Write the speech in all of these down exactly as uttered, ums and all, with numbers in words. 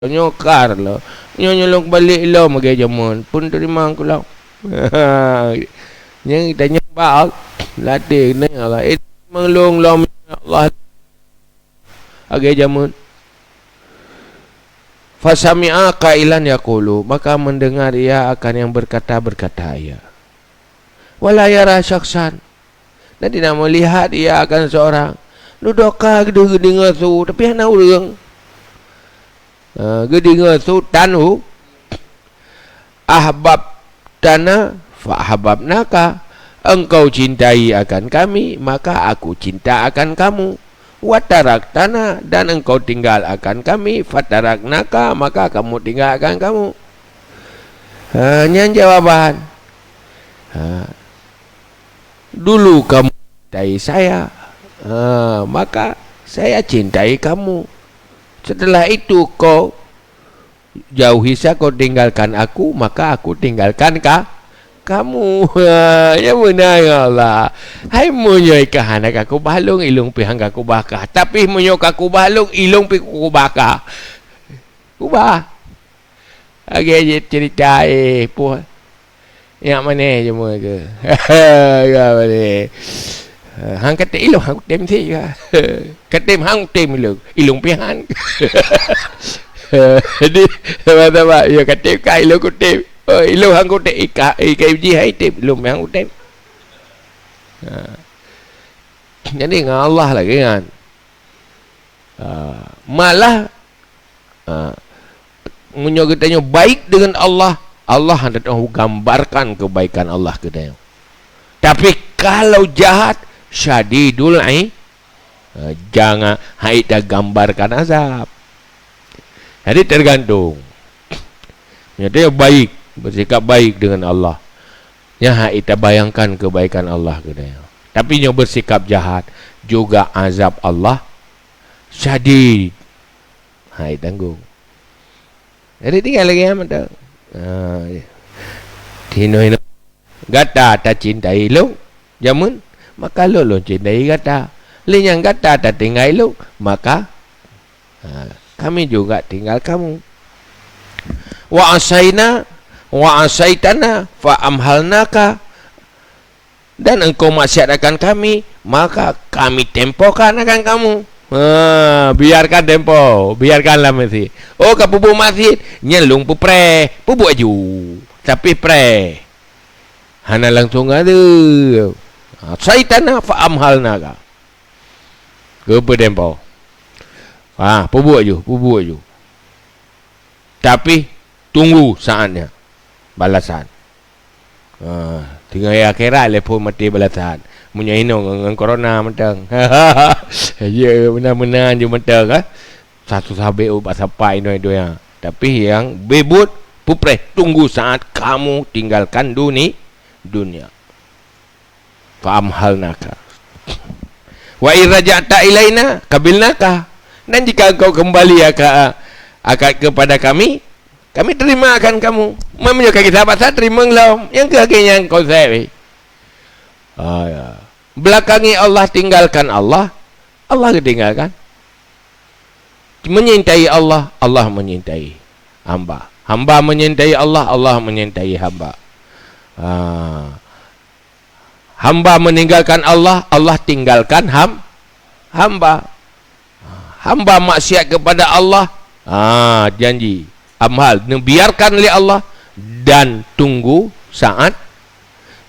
Nyoe kar lom. Nyoe, nyoe lôn balek lom lagèe jameun. Pun teurimong keu lôn. Nyan geutanyoe bak Allah. Latèe keuneuk Allah. Eh, teurimong lôn lom Allah. Lagèe jameun. Fasami'a qailan yaqulu, maka mendengar ia akan yang berkata-berkata ia. Wala yara syakhsan. Dan tidak melihat ia akan seorang. Dudoe ka geudeungoe su, tapi hana ureueng. Ha, geudeungoe su tan u-, ahbabtana fa ahbabnaka. Engkau cintai akan kami, maka aku cinta akan kamu. Wa taraktana, dan engkau tinggal akan kami, fataraknaka, maka kamu tinggal akan kamu. Ha, nyan jawaban. Ha. Dulu kamu cintai saya, ha, maka saya cintai kamu. Setelah itu kau jauhi saya, kau tinggalkan aku, maka aku tinggalkan ka-, kamu. Ha, ya beuna ya Allah. Hai meunyoe ka hana ka kubah lôn, ilôn pih han ka kubah kah. Tapi meunyoe ka kubah lôn, ilôn pih kubah kah. Kubah. Lagèe jih cerita, eh, puh. Nyak mané cuma ke. Ya mané. Han katem ilôn, han kutem sit ka. Katem han kutem ilôn. Ilôn pih han. Jadi, sama-sama. Ya katem ka ilôn kutem. Oh, ilôn han kutem. Ika, ika jih hai tem. Ilôn pih han kutem. Ha. Jadi, dengan Allah lagi kan. Ha. Malah, ha, meunyoe geutanyoe baik dengan Allah, Allah hana teuh gambarkan kebaikan Allah keu tanyoe. Tapi kalau jahat, syadidul i-, ha, jangan hai tagambarkan azab. Jadi tergantung. Meunyoe tanyoe baik, bersikap baik dengan Allah, nyan hai tabayangkan kebaikan Allah keu tanyoe. Tapi nyoe bersikap jahat, juga azab Allah syadid. Hai tanggong. Jadi tinggai lagèe nyan mantong. Ha, ya. Hino-hino. Gata tacintai lôn, jameun, maka lôn, lôn cintai gata. Lé nyang gata tatinggai lôn, maka, ha, kami juga tinggal kamu. Wa asaina, wa asaitana, fa amhalnaka. Dan engkau maksiat akan kami, maka kami tempokan akan kamu. Ha, biarkan tempo, biarkanlah masjid. Oh, ka peubuet maksiat, nyan lôn peupreh, peubuet ju. Tapi preh. Hana langsung ada. Ha, saitana fa amhalnaka. Geupeutempo. Ha, peubuet ju, peubuet ju. Tapi, tunggu saatnya. Balasan. Ha, teungoh akhirat lé phon maté balasan. Meunyoe hino ngon, ngon corona mantong. Ya, meunan-meunan ju mantong, ha. Satu sabe ubat sapai inoe donya. Tapi nyang beubuet peupreh, tunggu saat kamu tinggalkan duni-, dunia. Fa amhalnaka. Wa in raja'ta ilaina qabilnaka. Dan jika engkau kembali aka-, aka-, kepada kami, kami terima akan kamu. Meunyoe ka geusabat, sa teurimong lom. Nyang keu lagèe nyan konsep, eh. Ah, ya. Belakangi Allah, tinggalkan Allah, Allah geutinggalkan. Menyintai Allah, Allah menyintai hamba. Hamba menyintai Allah, Allah menyintai hamba. Ah. Hamba meninggalkan Allah, Allah tinggalkan ham-, hamba. Hamba maksiat kepada Allah, ah, janji, amhal, neubiarkan lé Allah dan tunggu saat.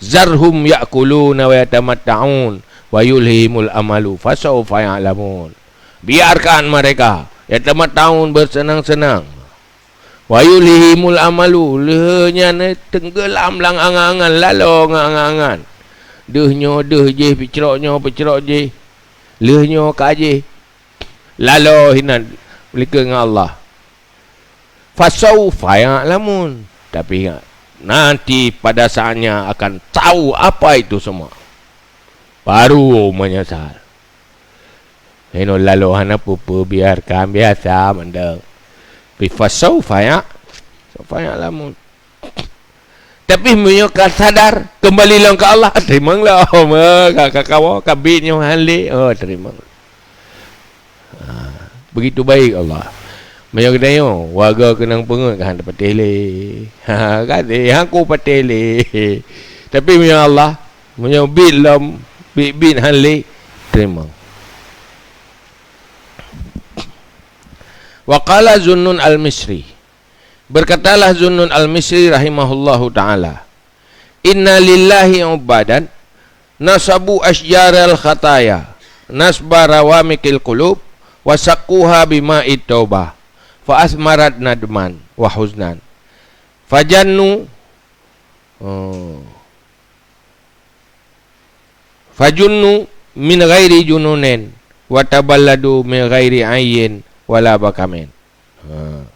Zarhum ya'kuluna wa yatamatta'un wa yulhihimul amalu fasaufa ya'lamun. Biarkan mereka yatamatta'un, bersenang-senang. Wa yulhihimul amalu, lheueh nyan, eh, tenggelam lam angan-angan, lalo ngon angan-angan. Deuh nyoe deuh jih, peucrok nyoe peucrok jih. Lheueh nyoe ka jih. Lalo hinan likot ngon Allah. Fasaufa ya'lamun. Tapi ingat, nanti pada saatnya akan tahu apa itu semua. Baru menyesal. Hino lalo hana peue-peue, biarkan biasa mantong. Tapi fasaufa ya, saufa ya'lamun. Tapi meunyoe ka sadar, kembali lom ke Allah, teurimong lom. Oh, ka, ka kawoe, ka bit nyoe hale, oh, teurimong. Ha, begitu baik Allah. Meunyoe geutanyoe, warga keunong peungeuet ka hana patéh lé. Ha, ka deh, hana ku patéh lé. Tapi meunyoe Allah, meunyoe bit lom, bit-bit hana lé, teurimong. Wa qala Zunnun Al-Misri. Berkatalah Zunnun Al-Misri rahimahullahu ta'ala, "Inna lillahi ubadan nasabu asjaral khataya, nasba rawamiqil qulub, wa saqquha bima'it taubah, fa asmarat nadman wa huznan. Fajannu, oh, fajunnu min ghairi jununin, wa taballadu min ghairi ayyin wala bakamin." Ha.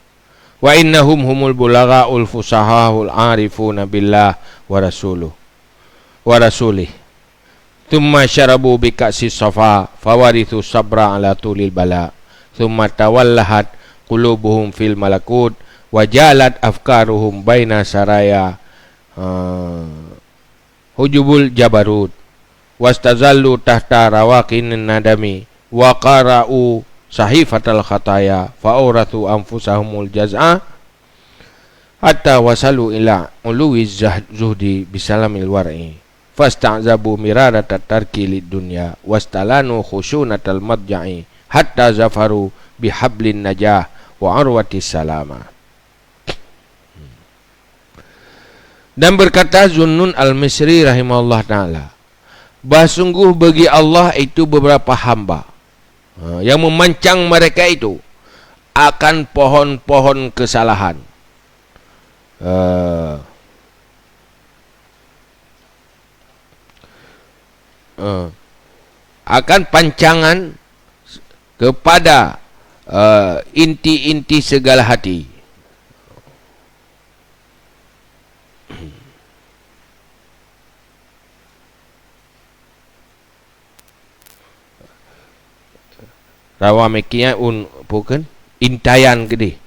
"Wa innahum humul bulagha'ul fusahahul arifuna billah wa rasuluh, wa rasulih. Tsumma syarabu bi ka'si safa, fawarithu sabra ala tulil bala. Tsumma tawallahat qulubuhum fil malakut, wa jalat afkaruhum baina saraya." Ha. "Hujubul jabarut, wastazallu tahta rawaqin nadami, wa qara'u sahifatal khataya, fa aurathu anfusahumul jaz'a, hatta wasalu ila uluwi zah-, zuhdi bisalamil war'i, fasta'zabu miraratat tarki lid dunya, wastalanu khushunatal madja'i, hatta zafaru bihablin najah wa urwatis salama." Dan berkata Zunnun Al-Misri rahimahullah ta'ala, "Bah sungguh bagi Allah itu beberapa hamba, ha, yang memancang mereka itu akan pohon-pohon kesalahan, eh, eh, akan pancangan kepada, eh, inti-inti segala hati." Rawa mikian un, apa kan? Intaian keudeh.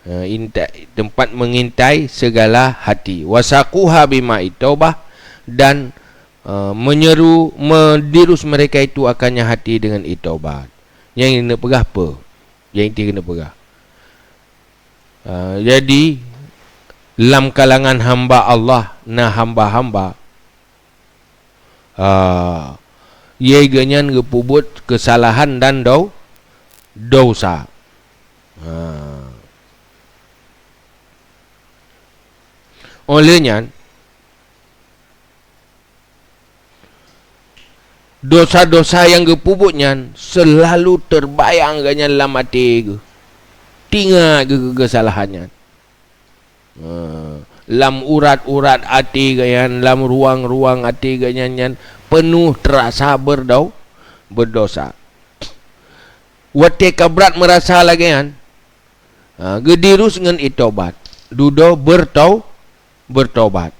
Ha, inta-, tempat mengintai segala hati. Wasaquha bima'it taubah, dan, eh, menyeru, mendirus mereka itu akannya hati dengan it taubat. Nyang keuneuk peugah apa? Nyang inti keuneuk peugah. Ah, jadi, lam kalangan hamba Allah na hamba-hamba, ah, ie geuhnyan geupeubuet keusalahan dan dau-, dosa. Ah. Óh lheueh nyan, dosa-dosa nyang geupeubuet nyan seulalu teubayang geuhnyan lam até geuh. Teuingat geuh keu keusalahan nyan. Ha, lam urat-urat até geuhnyan, lam ruang-ruang até geuhnyan nyan peunoh teurasa beurdau-, beurdosa. Watée ka brat meurasa lagée nyan, ha, geudirus ngon it taubat. Dudoe beurtau-, beurtaubat.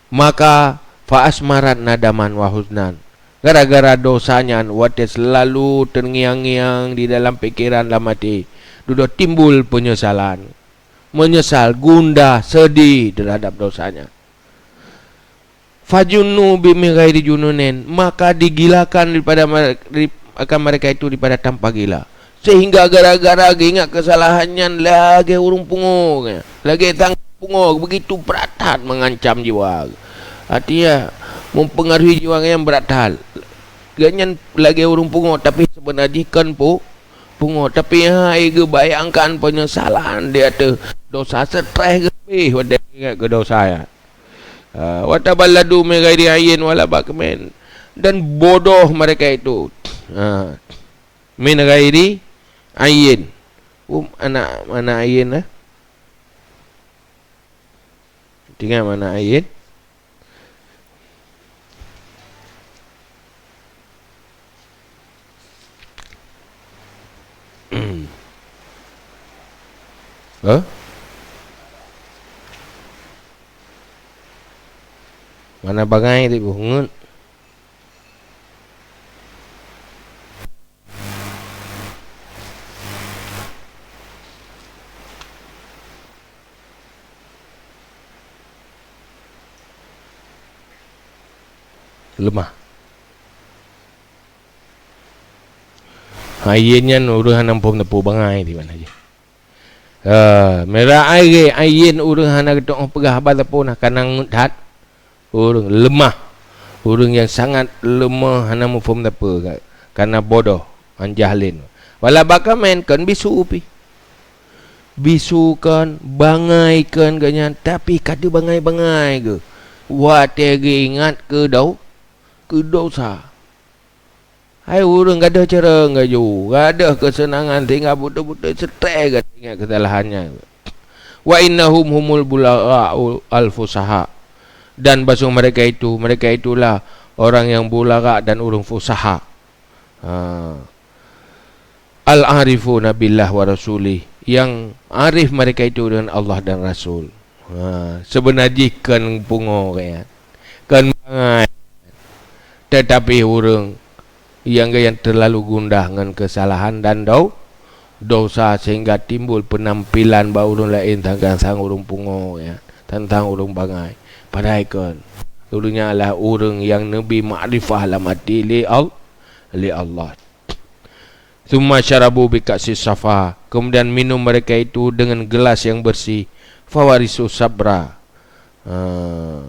Maka, fa asmarat nadaman wa huznan. Gara-gara dosa nyan, watée seulalu teungiang-ngiang di dalam pikeran lam até, dudoe timbul peunyesalan. Meunyeusal, gundah, seudeh teuhadab dosa nyan. Fajunnu bi min ghairi jununin, maka digilakan daripada mere-, dari, akan mereka itu daripada tanpa gila. Sehingga gara-gara geuingat keusalahan nyan lagée ureuëng pungo, lagée tang pungo, begitu brat that mengancam jiwa. Artinya, mempengaruhi jiwa nyang brat that. Geuhnyan lagée ureuëng pungo, tapi sebenar jih kon pu-, pungo. Tapi hai geubayangkan peunyesalan di ateueh dosa, stres geuh watée ingat keu dosa nyan. Ah, "Wa taballadu min ghairi ayyin wala bakmin." Dan bodoh mereka itu. Ah, "min ghairi ayyin." Um, anak, anak ayyin, eh? Tinggai mana ayyin? Hah? Mana bangai di bungut? Leumah. Hai, nyan ureuëng hana muphom teupeu bangai di mana jih. Ha, mira'ai ghairi 'ayyin, ureuëng hana geutu'oh peugah haba sapeue na, kana ngeut that. Ureuëng leumah. Ureuëng nyang sangat leumah, hana muphom sapeue, kana bodoh, 'an jahlin. Wala baka meu'en kon bisu pih. Bisu kon, bangai kon geuhnyan, tapi ka teubangai-bangai geuh. Watée geuingat keu dau-, keu dosa. Hai ureuëng gadôh carông gaju, gadôh keuseunangan sehingga beutôi-beutôi seutée gata ingat keusalahan nyan. Wa innahum humul bulagha al fusaha. Dan bahwasanya mereka itu, mereka itulah orang yang bulagha dan ureuëng fusaha. Ha. Al-arifuna billah wa rasulih, yang arif mereka itu dengan Allah dan Rasul. Ha, sebenar jih kon pungo geuhnyan, kon bangai. Tetapi ureuëng nyang, nyang terlalu gundah ngon kesalahan dan dau-, dosa sehingga timbul penampilan bak ureuëng laén teuntang ureuëng pungo, ya, teuntang ureuëng bangai. Padahai kon, ureuëng nyan adalah ureuëng nyang neubi makrifah lam até lé Al-, lé Allah. Tsumma syarabu bi ka'si safa, kemudian minum mereka itu dengan gelas yang bersih. Fawarisu sabra, eh,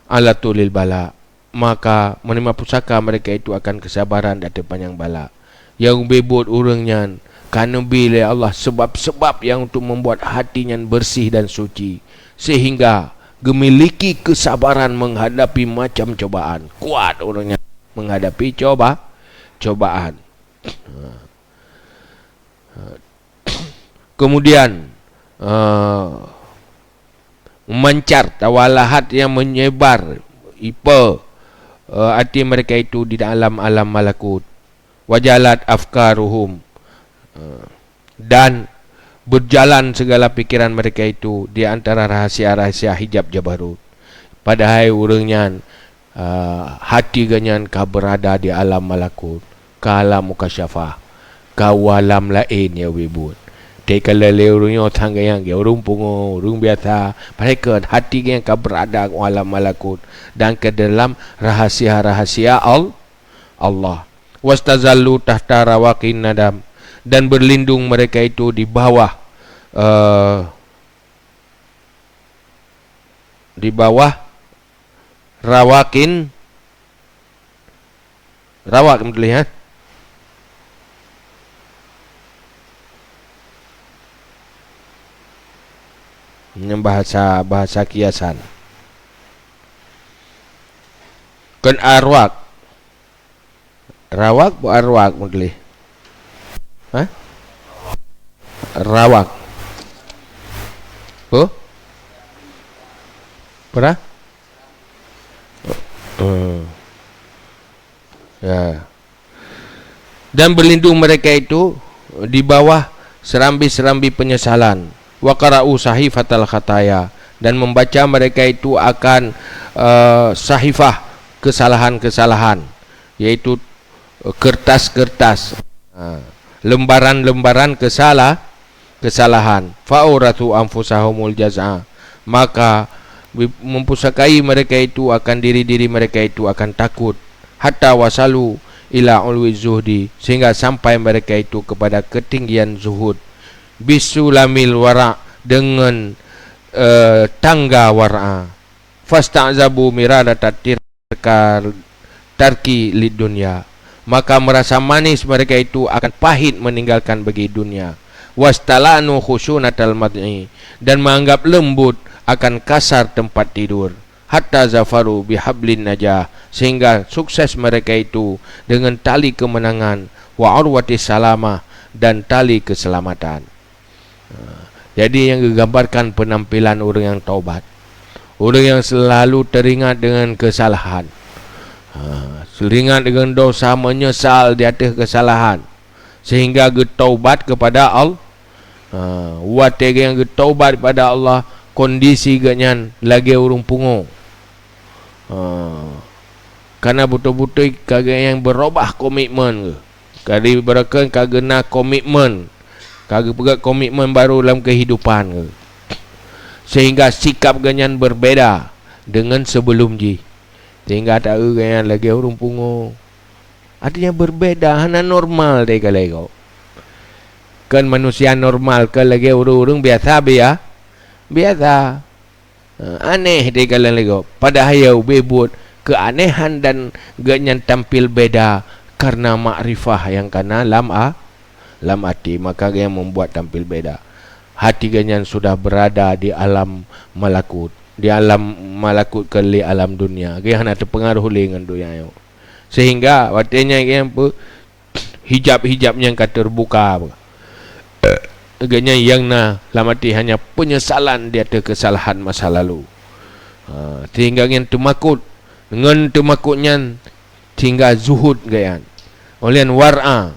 ala tulil bala, maka menerima pusaka mereka itu akan kesabaran di ateueh panyang bala. Nyang ubé buet ureuëng nyan ka neubi lé Allah sebab-sebab nyang untuk membuat hati nyan bersih dan suci, sehingga geumiliki kesabaran menghadapi macam cobaan. Kuat ureuëng nyan menghadapi coba-, cobaan. Kemudian, eh, mancar, tawalahat yang menyebar, ipe, eh, hati mereka itu di dalam alam malakut. Wajalat afkaruhum, eh, dan berjalan segala pikiran mereka itu di antara rahasia-rahasia hijab Jabarut. Padahai ureuëng nyan, ah, hati geuhnyan ka berada di alam malakut, ka alam mukasyafah, ka u alam laén nyang ubé buet. Teuka lé ureuëng nyoe sang geuhnyan, ureuëng pungo, ureuëng biasa, padahai kon hati geuhnyan ka berada u alam malakut dan ke dalam rahasia-rahasia Al-, Allah. Wastazallu tahta rawaqin nadam, dan berlindung mereka itu di bawah, eh, di bawah rawakin, rawak meutuléh, ha? Nyan bahasa, bahasa kiasan. Kon arwak. Rawak bu arwak meutuléh? Ha? Rawak. Oh? Pernah? Oh. Ya. Dan berlindung mereka itu di bawah serambi-serambi penyesalan. Wa qara'u sahifatal khataya, dan membaca mereka itu akan, eh, sahifah kesalahan-kesalahan, yaitu, eh, kertas-kertas, ha, lembaran-lembaran kesala-, kesalahan. Fa'auratsu anfusahumul jaz'a, maka bi-, mempusakai mereka itu akan diri-diri mereka itu akan takut. Hatta wasalu ila ulwi zuhdi, sehingga sampai mereka itu kepada ketinggian zuhud. Bisulamil wara, dengan, eh, tangga wara. Fasta'zabu miraratat tirkar-, tarki lid dunya. Maka merasa manis mereka itu akan pahit meninggalkan bagi dunia. Wastalanu khusyunatal mad'i, dan menganggap lembut akan kasar tempat tidur. Hatta zafaru bihablin najah, sehingga sukses mereka itu dengan tali kemenangan, wa urwatis salamah, dan tali keselamatan. Ha, jadi nyang geugambarkan penampilan ureuëng nyang taubat. Ureuëng nyang selalu teringat dengan kesalahan. Ha, teringat dengan dosa, menyesal di ateueh kesalahan. Sehingga geutaubat kepada Al-, ha, watée nyang geutaubat kepada Allah, kondisi geuhnyan lagée ureuëng pungo. Ha, kana beutôi-beutôi ka geuhnyan beurubah komitmen geuh. Ka di-, beureukan ka geuna komitmen, ka geupeugét komitmen baru lam kehidupan geuh. Sehingga sikap geuhnyan berbeda dengan sebelum jih. Sehingga taeu geuhnyan lagée ureuëng pungo. Artinya berbeda, hana normal deh ka lagée. Kon manusia normal, kon lagée ureuëng-ureuëng biasa, bia-, biasa. Ha, aneh di kalangan lego. Padahai ubé buet keuanehan dan geuhnyan tampil beda karena makrifah nyang kana lam a-, lam até, maka geuhnyan membuat tampil beda. Hati geuhnyan sudah berada di alam malakut. Di alam malakut kon lé alam dunia. Geuhnyan hana teupeungaroh lé ngon dunia nyoe. Sehingga watée nyan geuhnyan peu-, hijab-hijab nyang ka teubuka. Geuhnyan nyang na lam até hanya penyesalan di ateueh kesalahan masa lalu. Ha, sehingga ngon teumakot, ngon teumakot nyan sehingga zuhud geuhnyan. Oleh wara,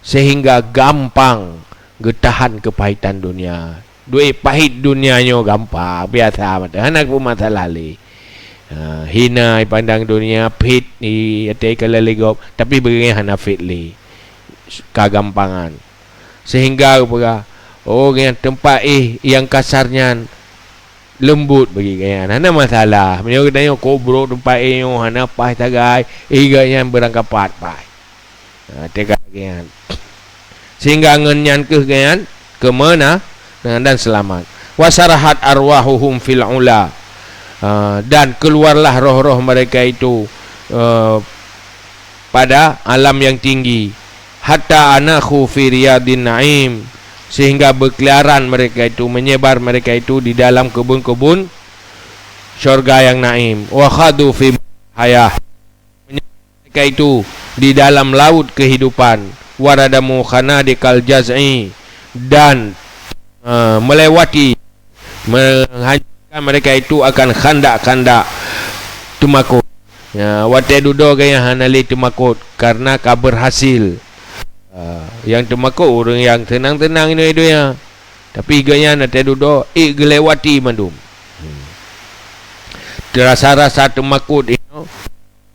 sehingga gampang geutahan keupahitan dunia. Duek pahit dunia nyoe gampang, biasa mata, hana peumasalah lé. Ha, hina dipandang dunia, phet di até kala lé gob, tapi beuringai hana phet lé. Ka gampangan. Sehingga geupeugah, oh, nyang teumpat éh nyang kasar nyan leumbot bagi geuhnyan. Hana masalah. Meunyoe geutanyoe kobrok teumpat éh nyoe hana paih sagai, éh geuhnyan beurangkapat paih. Ha, teuka geuhnyan. Sehingga ngon nyan keuh geuhnyan keumena-, dan seulamat. Wasarahat arwahuhum fil ula. Ha, dan keluarlah roh-roh mereka itu, eh, pada alam yang tinggi. Hatta anakhu fi riyadin naim. Sehingga berkeliaran mereka itu, menyebar mereka itu di dalam kebun-kebun syurga yang naim. Wa khadu fi hayah. Mereka itu di dalam laut kehidupan. Waradamu khanadikal jaz'i. Dan, eh, melewati, menghancurkan mereka itu akan khandak-khandak teumakot. Ya, watée dudoe geuhnyan hana lé teumakot karena ka berhasil. Ah, nyang teumakot ureuëng nyang teunang-teunang inoe donya. Tapi geuhnyan watée dudoe, ék geulewati mandum. Hmm. Terasa-rasa teumakot inoe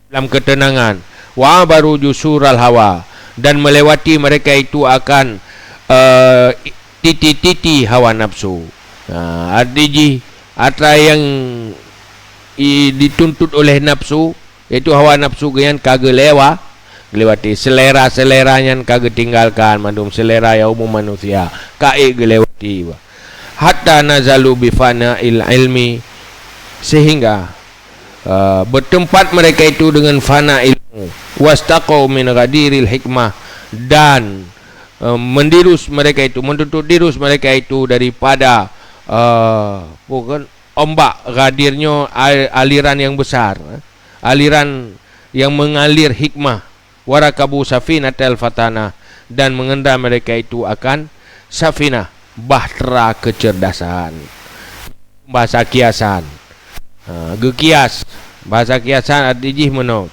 dalam ketenangan. Wa baru jusural hawa, dan melewati mereka itu akan, eh, titi-titi hawa nafsu. Ha, arti jih, atra nyang i-, dituntut oleh nafsu, yaitu hawa nafsu geuhnyan ka geulewa-, geulewati. Selera-selera nyan ka geutinggalkan, mandum selera nyang umum manusia ka ék geulewati. Hatta nazalu bi fana'il ilmi, sehingga, eh, bertempat mereka itu dengan fana ilmu. Wastaqau min ghadiril hikmah, dan, eh, mendirus mereka itu, menuntut dirus mereka itu daripada, eh, bukan, ombak ghadir nyoe, ai-, aliran yang besar, eh, aliran yang mengalir hikmah. Warakabu safinatal fatana, dan mengendara mereka itu akan safinah, bahtera kecerdasan. Bahasa kiasan. Ha, geukias. Bahasa kiasan arti jih meunoe.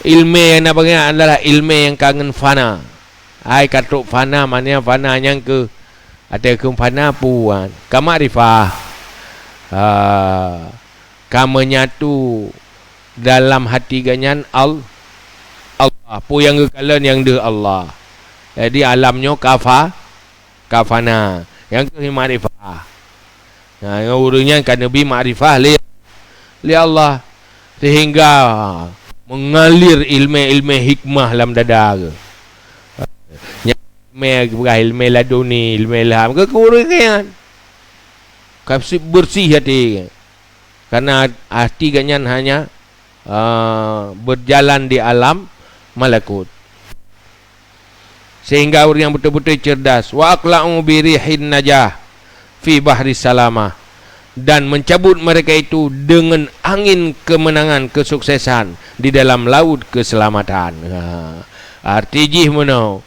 Ilmé nyang na bangai adalah ilmé nyang ka ngon fana. Ai ka trok fana, makna fana nyang keu, ateueh keu fana puan. Ka makrifah. Ha, ka menyatu dalam hati geuhnyan Al-, Allah. Peue nyang geukalon nyang deuh Allah. Jadi alam nyoe ka fa-, ka fana. Nyang keuh makrifah. Nah, ngon ureuëng nyan ka neubi makrifah lé, lé Allah, sehingga mengalir ilmé-ilmé hikmah lam dada geuh. Nyan ilmé geupeugah ilmé laduni, ilmé ilham. Keu ureuëng nyan ka bersih hati. Karena hati geuhnyan hanya, ah, berjalan di alam malakut. Sehingga ureuëng nyang beutôi-beutôi cerdas. Wa aqla'u bi rihin najah fi bahri salamah. Dan mencabut mereka itu dengan angin kemenangan, kesuksesan di dalam laut keselamatan. Ha. Arti jih meunoe,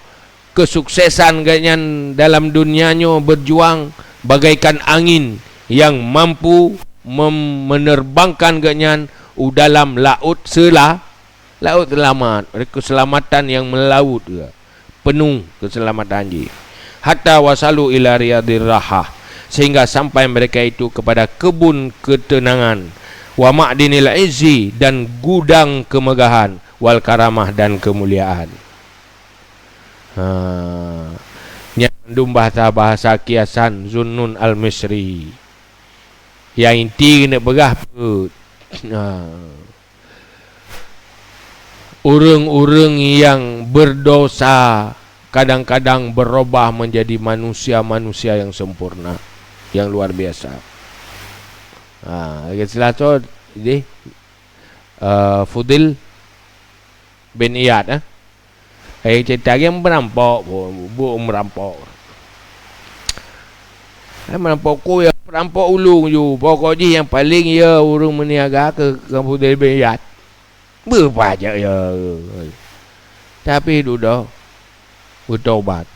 kesuksesan geuhnyan dalam dunia nyoe berjuang bagaikan angin yang mampu mem-, menerbangkan geuhnyan u dalam laut sela-, laut selamat, keselamatan yang melaut, penuh keselamatan jih. Hatta wasalu ila riyadir rahah, sehingga sampai mereka itu kepada kebun ketenangan, wa ma'dinil izzi, dan gudang kemegahan, wal karamah, dan kemuliaan. Ha. Nyan mandum bahasa-bahasa kiasan Zunnun Al-Misri. Nyang inti keuneuk peugah peuet. Ha. Ureuëng-ureuëng nyang berdosa kadang-kadang berubah menjadi manusia-manusia yang sempurna, yang luar biasa. Ha, lagèe silah tu, jadi, eh, Fudil bin Iyad, eh. Hai cerita lagèe meurampok, bu, bu meurampok. Hai meurampok ku ya, meurampok ulông ju. Pokok jih nyang paleng ya ureueng meuniaga keu, keu Fudil bin Iyad. Beupajak ya. Tapi dudoe beutobat.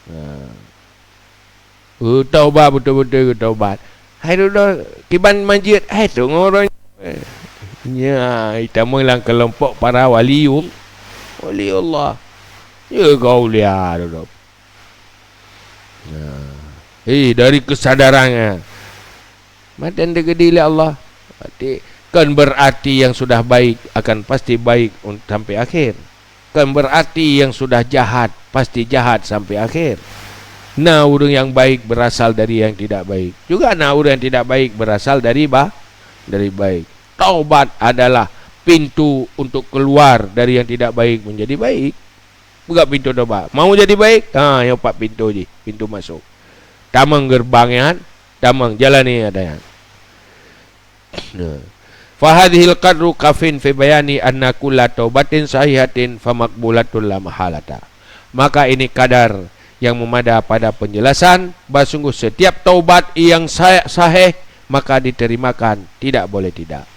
Ha. Geutobat, beutôi-beutôi geutobat. Hai dudoe kiban manjeuet, hai teungoh uroe nyoe. Nyan, tamong lam keulompok para waliul-, waliullah. Ya, geulia dudoe. Nah, eh, dari kesadarannya. Mantong digeudi lé Allah. Berarti, kon berarti yang sudah baik akan pasti baik un-, sampai akhir. Kon berarti yang sudah jahat pasti jahat sampai akhir. Na ureueng yang baik berasal dari yang tidak baik. Juga na ureueng yang tidak baik berasal dari ba-, dari baik. Taubat adalah pintu untuk keluar dari yang tidak baik menjadi baik. Buka pintu taubat. Mau jadi baik? Ha, nyoe pat pintu jih, pintu masuk. Tamong gerbang nyan, tamong jalani ata nyan. Nah. Fahadhil qadru kafin fi bayani anna kulla taubatin sahihatin famaqbulatun la mahalata. Maka ini kadar yang memada pada penjelasan bahwa sungguh setiap taubat yang sa-, sahih maka diterimakan, tidak boleh tidak.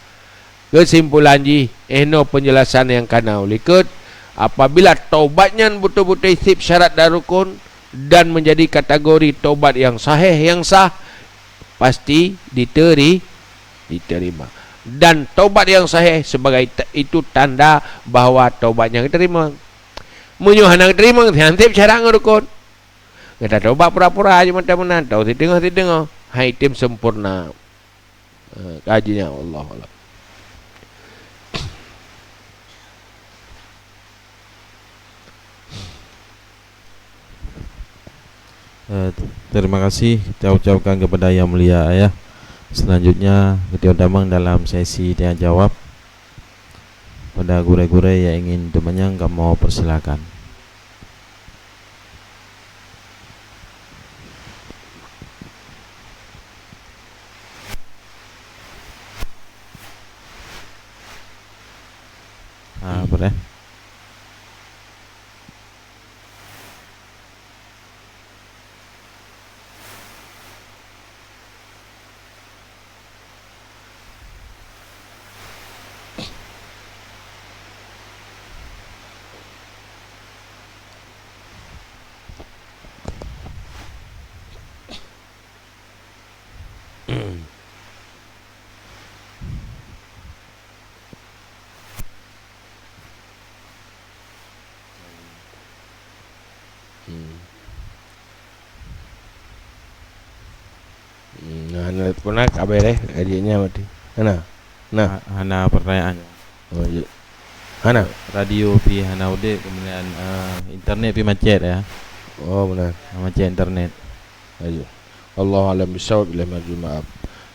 Keusimpulan jih, eh, nyoe penjelasan nyang kana u likot, apabila taubat nyan beutôi-beutôi seb syarat dan rukun dan menjadi kategori taubat yang sahih, yang sah, pasti diteri-, diterima. Dan taubat yang sahih sebagai ta-, itu tanda bahwa taubat nyan diterima. Meunyoe hana diterima, nyan seb syarat ngon rukun. Gata taubat pura-pura aja mantong meunan, tau siteungoh-siteungoh, hai tem sempurna. Eh, kaji nyan, wallahu a'lam. Eh, terima kasih kita ucapkan kepada Yang Mulia Ayah. Selanjutnya, kita tamong dalam sesi tanya jawab. Pada gurée-gurée yang ingin teumanyong, kamoe persilakan. Ah, apa dah? Hmm. Hmm, nah, hana pernah kabeh deh, gajinya mati. Hana. Nah. Ha-, hana pertanyaan. Oh, iya. Hana. Radio pi hana udeb, kemudian, eh, internet pi macet ya. Oh, benar. Macet internet. Ayo. Allahu a'lam bissawab, ilahi marji ma'ab.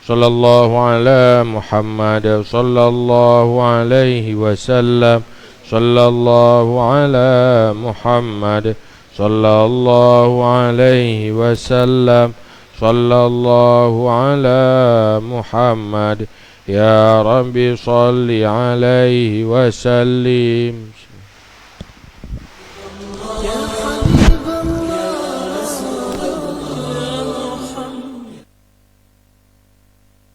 Sallallahu ala Muhammad, sallallahu alaihi wasallam, sallallahu ala Muhammad, sallallahu alaihi wasallam, sallallahu ala Muhammad. Ya Rabbi, salli alaihi wasallim.